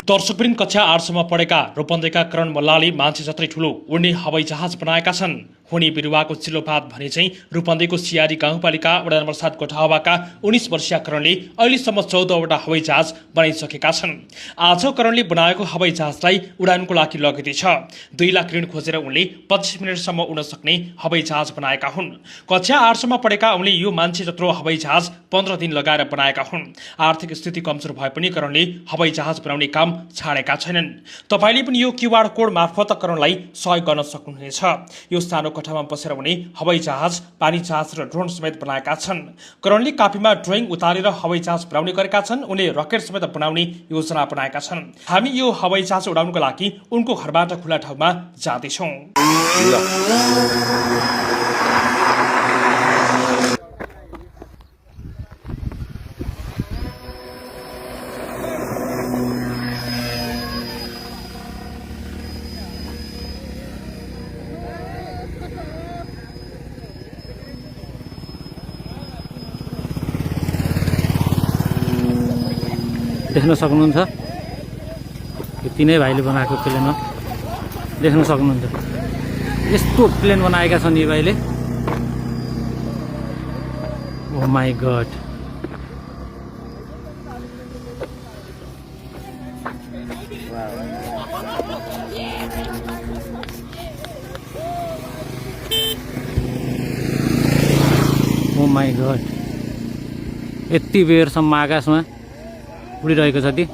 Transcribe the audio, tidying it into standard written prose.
दर्शकवृन्द कक्षा 8 सम्म पढेका रूपन्देहीका करण मल्लले मान्छे जत्रै ठूलो उड्ने हवाई जहाज बनाएका छन्। हुने बिरुवाको चिल्लोपात भने चाहिँ रूपन्देहीको सियारी गाउँपालिका वडा नम्बर 7 कोठावाका 19 वर्षीय करणले अहिलेसम्म 14वटा हवाई जहाज बनाइसकेका छन्। आज करणले बनाएको हवाई जहाजलाई उडानको लागि लगेती छ। 2 लाख ऋण खोजेर उनले 25 मिनेटसम्म उड्न सक्ने हवाई जहाज बनाएका हुन्। कक्षा 8 सम्म पढेका उनले यो मान्छे जत्रो हवाई जहाज 15 दिन लगाएर बनाएका हुन्। आर्थिक स्थिति कमजोर भए पनि करणले हवाई जहाज बनाउने काम छाडेका छैनन्। तपाईले पनि यो क्यूआर कोड मार्फत करणलाई सहयोग गर्न सक्नुहुनेछ। यो सानो कोठामा बसेर उनी हवाई जहाज, पानी जहाज र ड्रोन समेत बनाएका छन्। करणले कापीमा ड्रइङ उतारेर हवाई जहाज बनाउने गरेका छन्। उनले रकेट समेत बनाउने योजना बनाएका छन्। हामी यो हवाई जहाज उडाउनको लागि उनको घरबाट खुला ठाउँमा जाँदैछौँ। देख्न सक्नुहुन्छ यो तीनै भाइले बनाएको प्लेन हो। देख्न सक्नुहुन्छ यस्तो प्लेन बनाएका छन् यी भाइले। Oh my god, oh my god, यति बेरसम्म आकाशमा उडिरहेको छ ती।